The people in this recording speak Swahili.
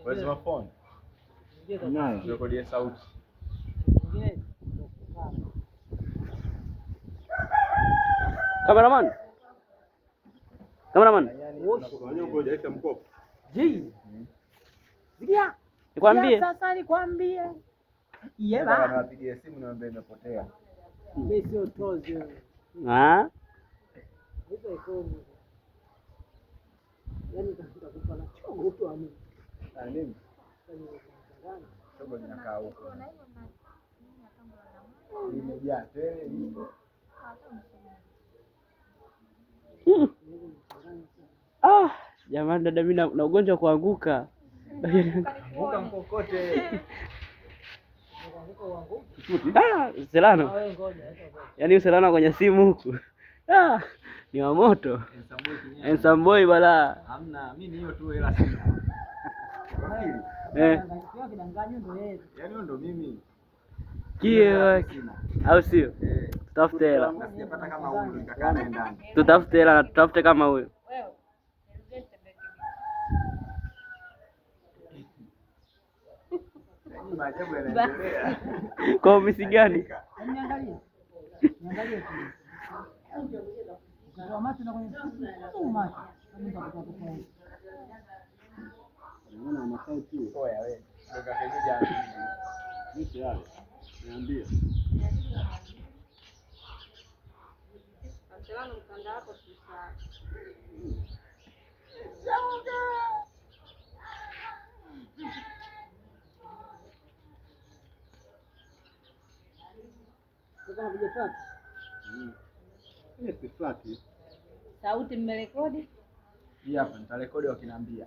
Where's my phone? Nayo. Rekodie sauti. Cameraman. Cameraman. Nikwambie. Sasa nikwambie. Yeba. Nawapigia simu niwaambie imepotea. Mimi sio tozi wewe. Ah? Hizo ikomo. Yaani nitakupa na chogo tu amini. Ah, nini? Chogo linakaa huko. Limejaa tele lipo. Ah, jamani dada mimi na ugonjwa wa kuanguka. Vuka mkokote. Ah, Selano. Yaani Selano kwenye simu huku. Ah, ni wa moto. Handsome boy bala. Hamna, mimi ni hiyo tu hela sina. Eh, Yaani huyo ndo mimi. kio au sio? Eh. Tutafute hela. Na sijapata kama huyu nikakaa naye ndani. Tutafute hela na tutafute kama huyo. Yaani maajabu yanaendelea. Kwa misi gani? Niangalie. Niangalie tu. Ukitoa macho na kwenye tu macho. Kama nitakupa tofauti. Oya wewe. Ndio kakejeja. Niambie. Sasa unapiga flat. Ile si flat. Sauti mmerekodi? Hii hapa nitarekodi wakiniambia.